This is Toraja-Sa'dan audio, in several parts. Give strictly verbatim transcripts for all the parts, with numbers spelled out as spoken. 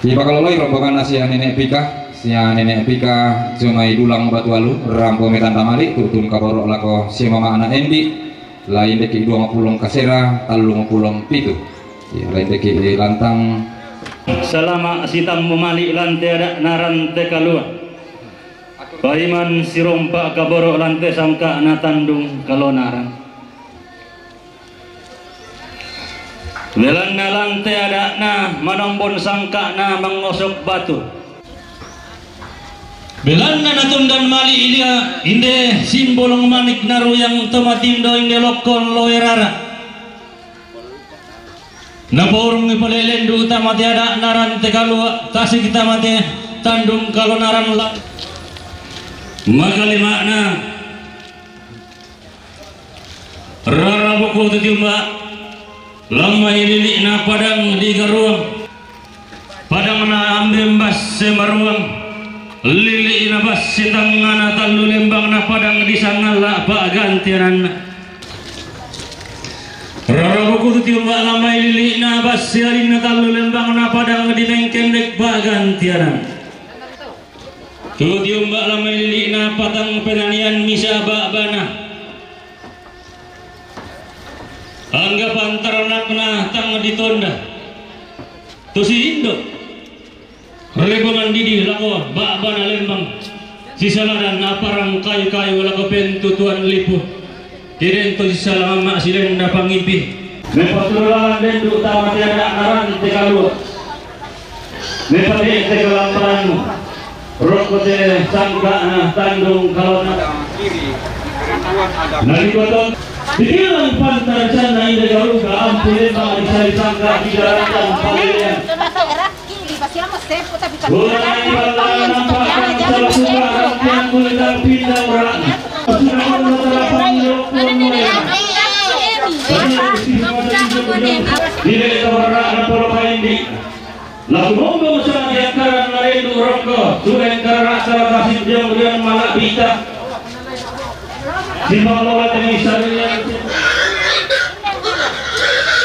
Ipakaloloi rombonganna sia Nenek Pika, sia Nenek Pika jomai dulang Batu Alu, rampo mai tanda mali, tutun kaboro' lako sia mama'na Endi, lain deki duang pulong kasera, tallung pulong pitu. Iya, lain deki lantang. Salama' sitammu mali' lan te ada'na Rante Kalua. Paiman sirompa' kaboro' lan te sangka'na Tandung Kalonaran. Belanna lan te ada'na manombon sangka'na mangosok batu. Belanna natundan mali' ia inde simbolong manik naruyang to matindo inde lokkon loe rara. Napourungi pole lendu' tama te ada'na Rante Kalua, tasik tama te Tandung Kalonaran la. Makalima'na. Rara buku tu tiumba', lan mai lili'na padang di Garuang, padangna Ambe Basse Maruang, lili'na Basse Tangngana tallu lembangna padang di Sangalla' pa'gantiananna. Rara buku tu tiumba' lan mai lili'na Basse Alinna tallu lembangna padang di Mengkendek pa'gantiananna. Tu tiumba' lan mai lili'na patang penanian misa ba'bana. Angga pantaranakna tang ditonda. Tu si indo'. Rebongan didi lako ba'bana lembang. Sisaladan aparang kayu-kayu lako pentutuan lipu. Kiden to sisala mamma' silenda pangimpi. Mepatululalan dendu' tama te ada'na Rante Kalua. Mepatete kalamparanmu. Rokko te sangka'na Tandung Kalona. Nalikoton. Dikilang pantaranna inde garuga ampi lembang di sali sangka' di daratan palelean. Laku mombong sana diangkaran narendu' rokko, tulen karara' salah tasik diong-diong mala'bita. Sipanglola teni sarilian.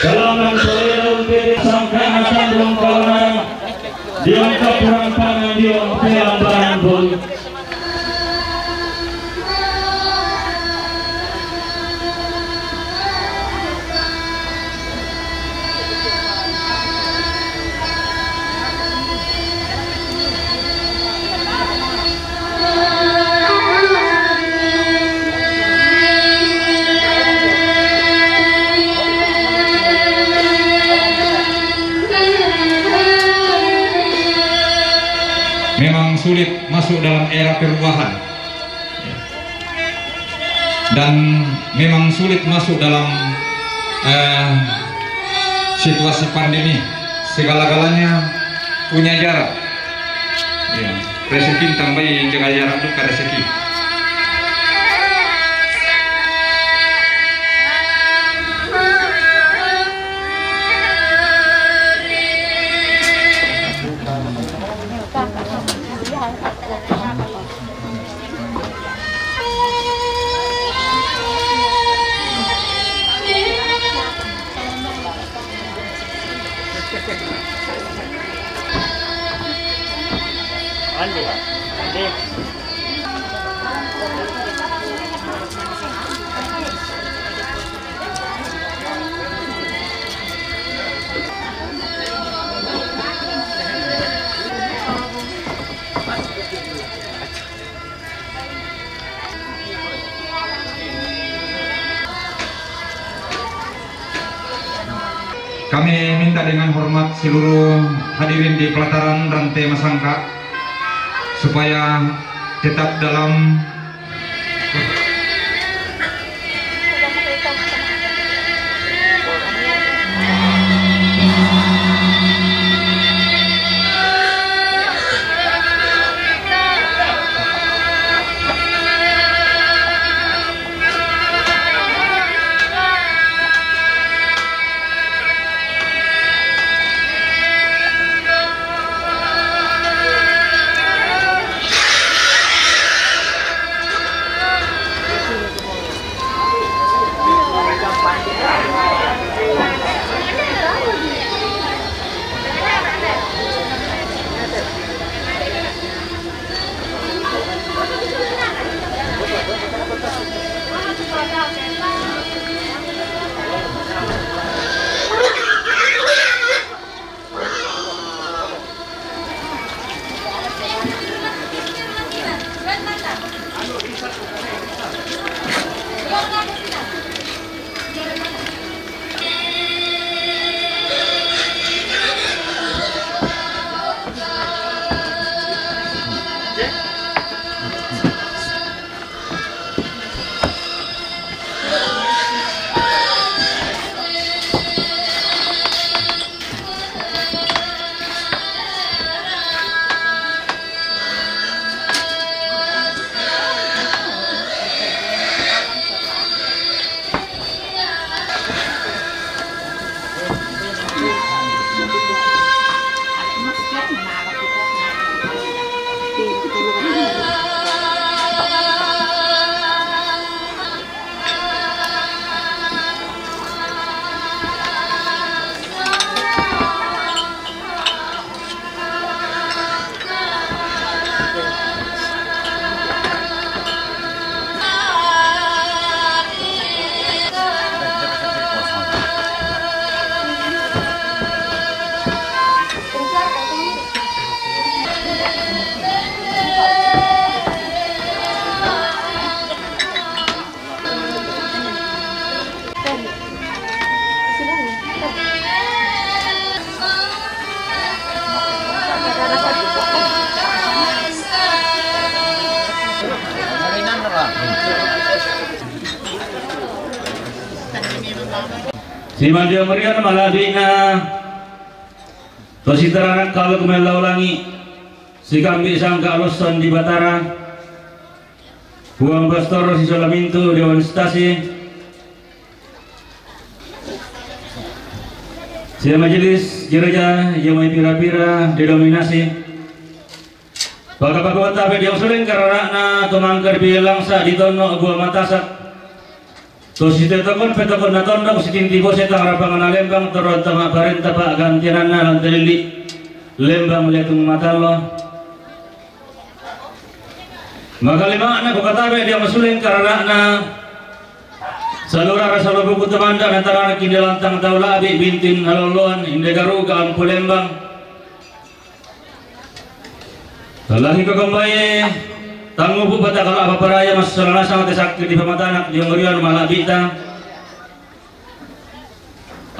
Kalaman salelong pede sangka'na Tandung Kalonaran. Diong kapurang pangan diong pelambaran bolu. Memang sulit masuk dalam era perubahan. Dan memang sulit masuk dalam, eh, situasi pandemi. Segala-galanya punya jarak. Ya, rezeki tambai jaga jarak duka rezeki. Kami minta dengan hormat seluruh hadirin di pelataran Rante Masangka supaya tetap dalam Timandiong rian mala'bi'na to sitaranak kaluk mellau langi', sikambi' sangka' losson di Batara, Puang Pastor, sisola mintu' dewan stasi, sia majelis gereja, sia mai pira-pira denominasi. Pakapakuan tabe' diong suleng karara'na to mangkad bilangsa' di tonno' gua matasak. To sitokon petokonna tondok sitinti bose tang rapanganna lembang torro tama parenta pa'gantiananna lan talili' lembang letung matallo. Makalima'na kukatabe' diong suleng karara'na salurara salobuku tumanda' natarana kinde lantang tau la'bi' bintin aloloan inde garuga ampu lembang. Lahi kokombaye, tangupu patakala' paparaya massola nasang te sakki di pamatanak di ongorian mala'bi'ta.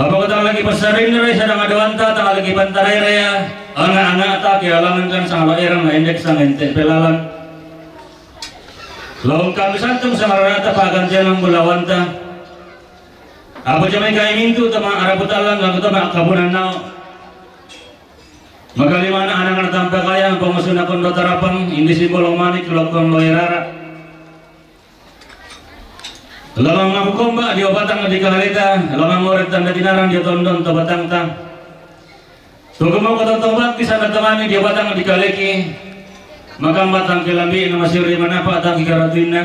Apa ko tang lagi passarinna rai sadang adoanta, tang lagi pantarairea, ana'-ana'ta kealangan kan sangalo erang na endek sangente' pelalan. Laung kami santung sangaranata pagantian bulawanta. Apa jamai kami mintu' tama araputallan lagu tama kabunan nao. Makalimana anak-anak tampakaya, pangusunakon do tarapang, indi simbolong manik, lokon loe rara. Lamang makukomba dio batang di kahaleta, lamang ngoret tanda tinarang dio tondon to batangta. Tukumoko tontong bakti sana tongani dio batang di kaleki, makambatang kelambi na masiri manapa tangki karatuinna.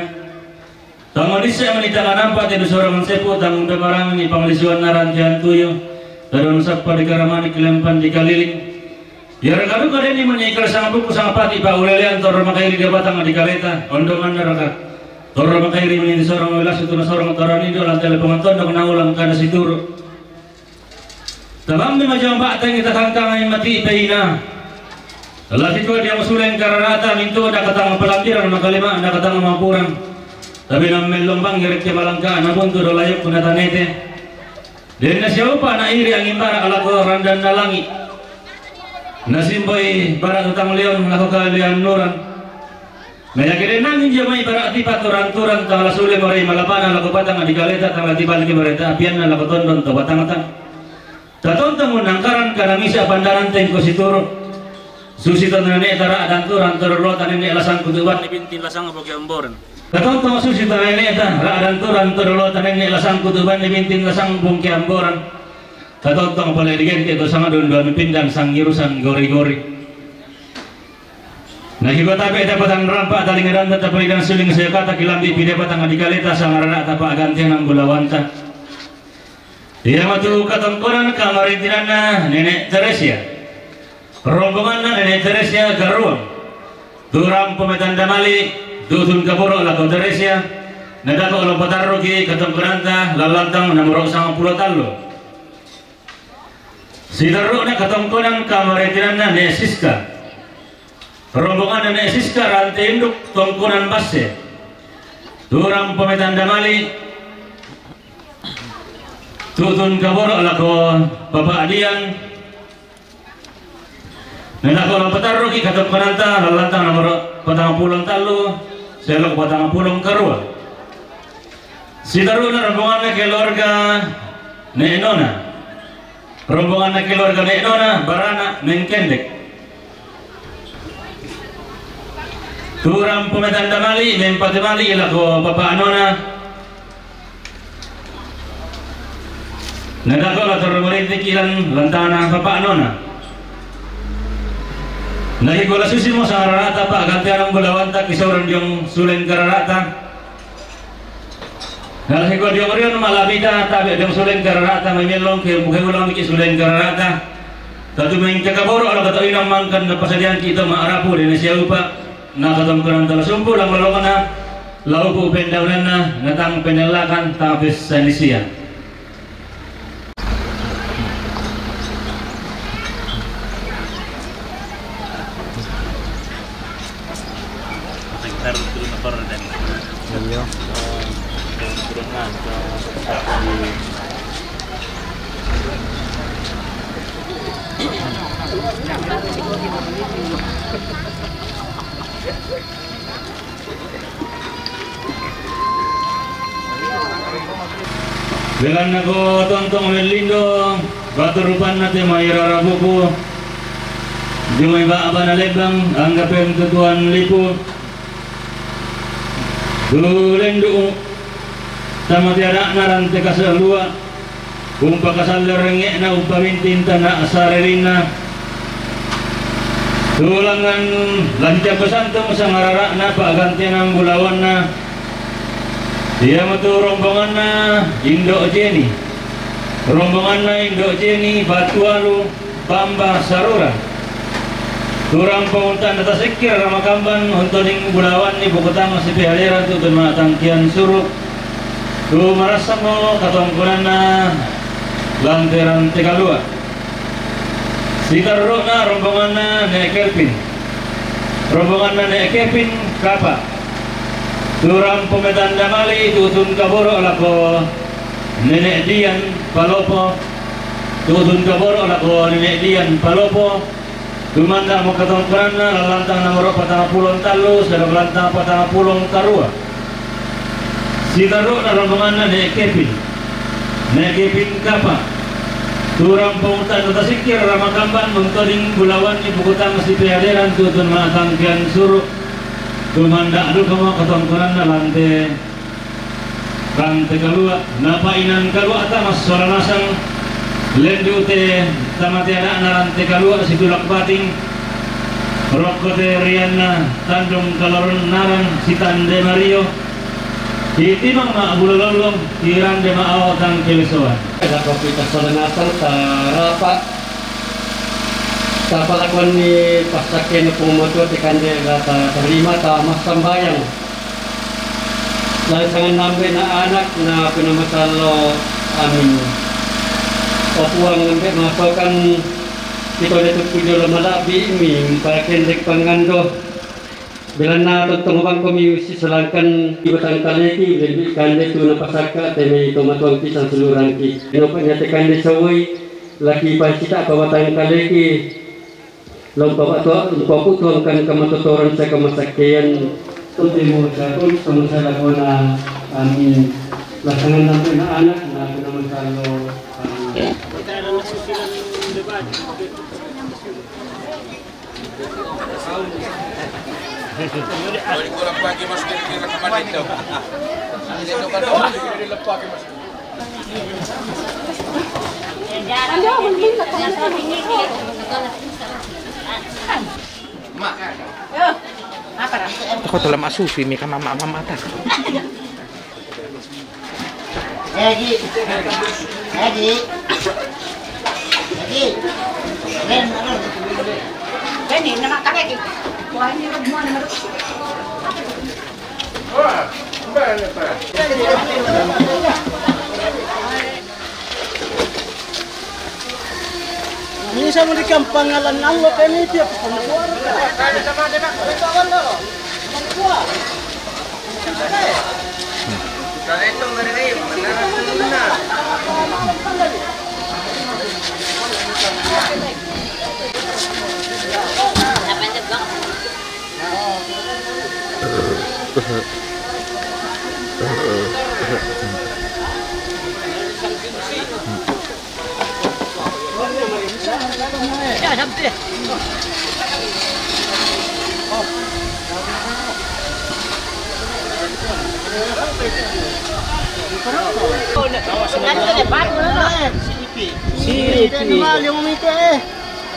Tang manissa' manita kanampa' te du sorongan seppo tang umpamarangni panglisuanna rantean tuyu, tadon sappa di karamani kilempan di kaliling. Iara kaduka denni mani ikal sangapukku sangapati pa'ulelean torro makairi di batang di kaleta, ondonganna raka. Torro makairi mani di sorong wilasu tu nasorong torro nindo lan telepongan tondok naulang kada situru'. Tabammi majang ba'tangi takangkangai mati peina. Lati tua dia musuleng kararata mintu' nakatang palambiran makalima nakatang mapuran. Tapi nammellong banggi rekke malangka nabuntu do layuk natanete. Denna siaupa na iri angin bara alako randan na langi'. Nasimboi bara tutang leon lako kalian nuran. Na iake den nanging jamai bara' tipa turan-turan tang la sule morai malapana lako batang di kaleta tang la tibaliki morai ta'apianna lako tondon to batangta. Tatontong unnangkaran kana misa' pandanan tengko situru'. Susi to nene'ta ra'dan turan to lolota nenne' lasang kutuban ni bintin lasang boke amboran. Tatontong susi to nene'ta ra'dan turan to lolota nenne' lasang kutuban ni bintin lasang bungke amboran. Tatontong pale digente' to sangadun duan pindan sangirusan gori-gori. Na kiko tape' dapatan rampa' talingadanta tapalidan suling sayokata kilambi' pide batang di kaleta sangarana tapa' gantian bulawanta. Ia matu katongkonan kamarintinanna Nene' Teresia. Rombonganna Nene' Teresia Garuang. Turang pametan damali, tutun kaboro' lako Teresia. Nadako' lo patarruki katongkonanta lallantang nomoro sangpulo tallu. Sitarru'na katongkonan kamarintinanna Ne' Siska. Rombonganna Ne' Siska rante induk tongkonan basse. Turang pametan damali, tutun kaboro' lako Papa' Dian. Nadako' lo patarruki katongkonanta lallantang nomoro patang pulo tallu, selok patang pulo karua. Sitarru'na rombonganna keluarga Ne' Nona. Rombonganna keluarga Ne' Nona, barana' mengkendek. Turang pametan damali, mempati mali lako Papa' Nona. Nadako' la torro marintiki lan lantana Papa' Nona. Nahiko la susimo sangararata pa'gantianan bulawanta kisoron diong suleng kararata. Nalahiko diong rion malabita tabe' diong suleng kararata mamellong ke muke ulang miki suleng kararata. Tatu mengkakaboro' ala kata inang mangkan na pasadian kito ma'arapu dene siaupa. Na katongkonan tala sumpu lang lolongna laupu pendaunanna natang penellakan tapes sanisia. Taruh dulu motor dan iya. Turun-turun, nah, ke, di Belanna ko tontong mellindo, batu rupanna te mai rarabuku, jumai ba'bana lebbang, anggapen tutuan lipu. Tu lendu' tama tiada'na rante kaselua, umpakasalle rengnge'na, umpaminting tana saririnna. Tulangan lancang pesantung sangarara'na pa'gantianang bulawanna, iamotu rombonganna Indo' Jeni. Rombonganna Indo' Jeni Batualu Bamba Sarura. Turang pongunta'na tasekkira ramakamban untoding bulawanni bukutang sipehaderan tu'tun ma'tangkian suru'. Tu marassammo katongkonanna lanteran tekalua. Siterru'na rombonganna Ne' Kevin. Rombonganna Ne' Kevin Kapa. Turang pometanda mali tu'tun kaboro' lako Nene' Dian Palopo. Tu'tun kaboro' lako Nene' Dian Palopo. Tumanda'mo katongkonanna lallantang nomoro patang pulo tallu, sero lallantang patang pulo karua. Siterru'na rombonganna Ne' Kevin. Ne' Kevin Kapa. Turang pongunta'na tasekkira ramakamban untoding bulawanni bukutang sipehaderan tu'tun ma'tangkian suru'. Tumanda' dukamo katongkonanna lante, lante kalua', napa'inang kalua'ta massola nasang, lendu' te tama tiada'na lante kalua' situlak bating, rokko te rianna tandung kaloron narang sitande mario, Kitimang ma'bulo lollong, kirande ma'ao tang kelesoan. Lako kita sola nasang tarapa', tapalakonni passakkena Puang Matua te kande la tatarima, tamassambayang. Lansangan nambe'na anak na penamasallo. Amin. O Puang, ambe' masokan kitole tukku jolo mala'bi'mi, pakendek pangando. Belanna tontong bangkomi ussisolangkan ibatang kaleki, lebbi kande tu napasakka te mai tomatuang pisang sulurangki. Inopa nyate kande sawoi, laki pasita pa batang kaleki, lompa batua, lompa putuangkan kamatotoran saka masakkean. Totemo sakon, sama salakona, amin. Lasangan nampe na anak, na aku nama salo, amin. Ako tala masufi mi ka mama, mama ta. Eh, Ji. Eh, Ji. Eh, Ji. Ren, ren. Ren, ini nama kare, Ji. Wah, ini rumah, ini rumah. Wah, mana, Pak? Ini sama di kampung ngalan Allah, kan itu apa? Sama keluarga. Sama, sama, sama. Sipi. Sipi.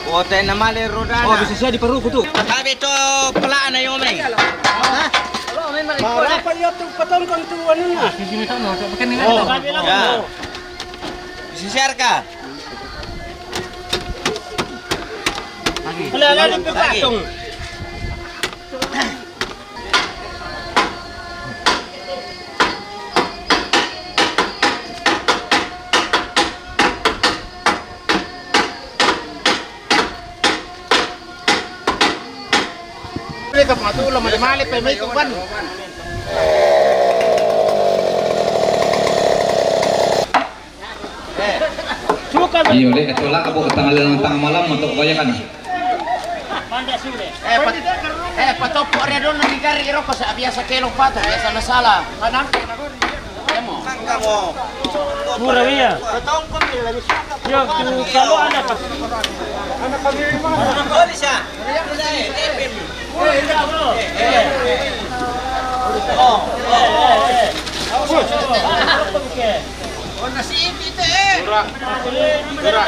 Kuota na male rodana. Oh, bisa sia di paruku tu. Tabe to pelana yo meng. Hah? Berapa ya tu patongkang tu anuna? Oh, ya. Bisa siarka. Lagi. Lagi. Boleh ka pangatu lo male-male pe mai tuan. Iyo, le, etola abo tanggal tanggal malam untuk koyakan. Eh, pat-, eh, patoppo area dulu di kari rokok sa biasa kelo pato, biasa na sala. Kanang, kanang. Mura iya. Yo, tu kalau ada pas. Mura. Mura.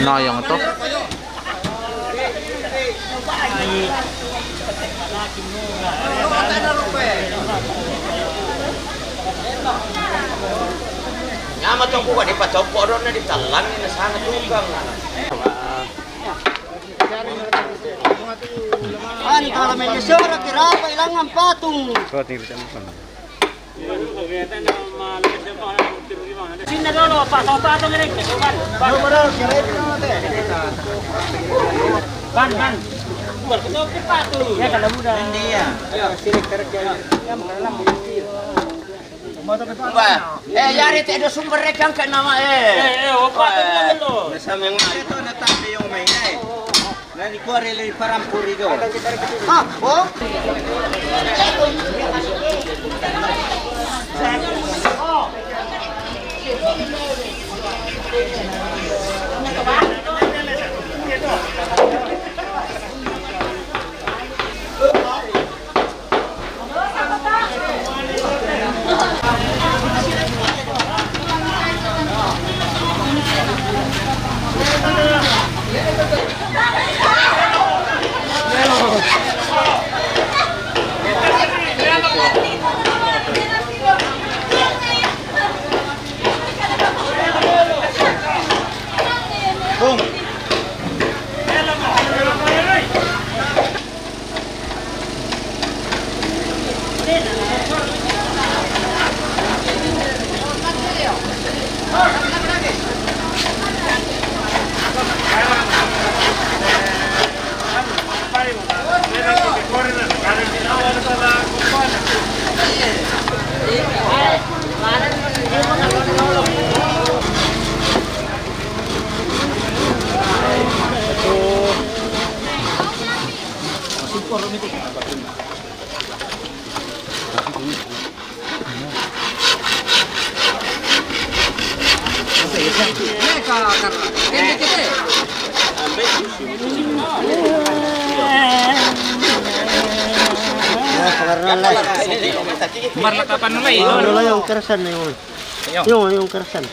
Nah, yang itu. Nyama tong buka di pacopok ron di talan ini sana tukang. Ani kalau main Mesir kira apa ilangan patung. Kau tinggi macam mana? Sini dulu, Pak, Pak, atau mereka, Pak. Ban, ban. Bukan, kita oke, Pak, tuh. Ya, kalau muda. Ini dia. Ya, sini kerja. Ya, malam. Mbah, eh, yari te do sumber rekang ke nama, eh. Eh, eh, opa, eh, tuh, tuh, tuh. Nasa memang itu ada tak ada yang main, eh. Nani kuare le parampuri do. Ah, oh. Marlakapan mulai. Mulai yang kerasan nih, Ul. Yung, yung karasan.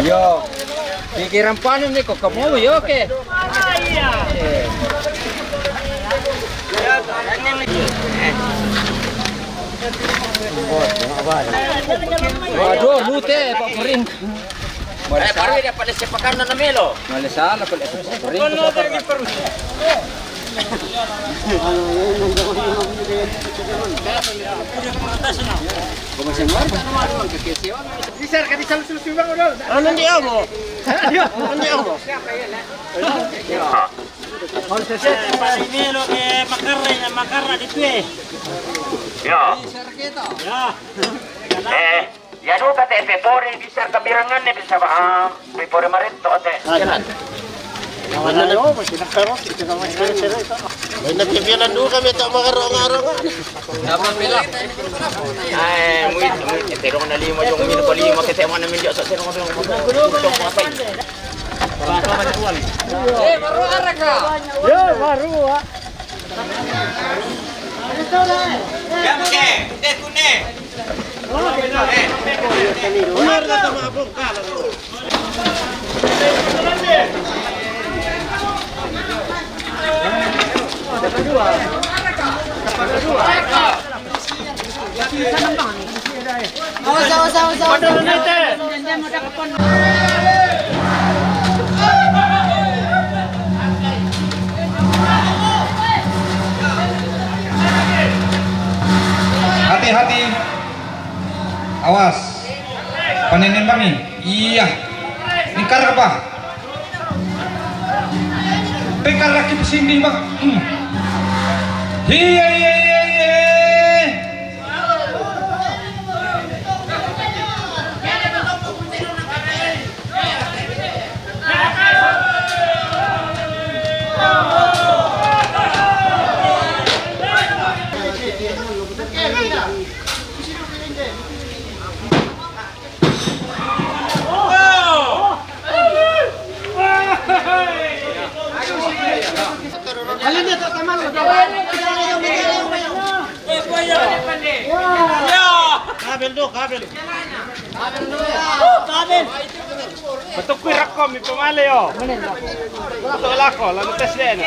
Yo. Pikiran panen ni ko kamu yo ke. Waduh, lute Pak Pering. Eh, baru dia pada sepakan na melo. Mali sana pala ito. Ano di ako? Ano di ako? Parimelo ke makarra, makarra di tue. Ya. Ya. Eh. Ya, duka te pepore bisa kabirangan ne bisa ba, ah, pepore maretto te. Ay, na pipilan duka mi ta mangaro-ngaro. Dapat pila. Ay, muit, muit, pero na lima yung mino pa lima kita mana minyo sa sino ko. Eh, baru araka. Yo, baru, ah. Hati-hati. Awas. Panenembang ni. Iya. Ingkar apa? Pekar laki pesindih, Bang. Hmm. Iya, iya, iya, iya. Kabel do, kabel. Batukui rakom, ipamale, o. Batuk lako, lalu tes dia ini.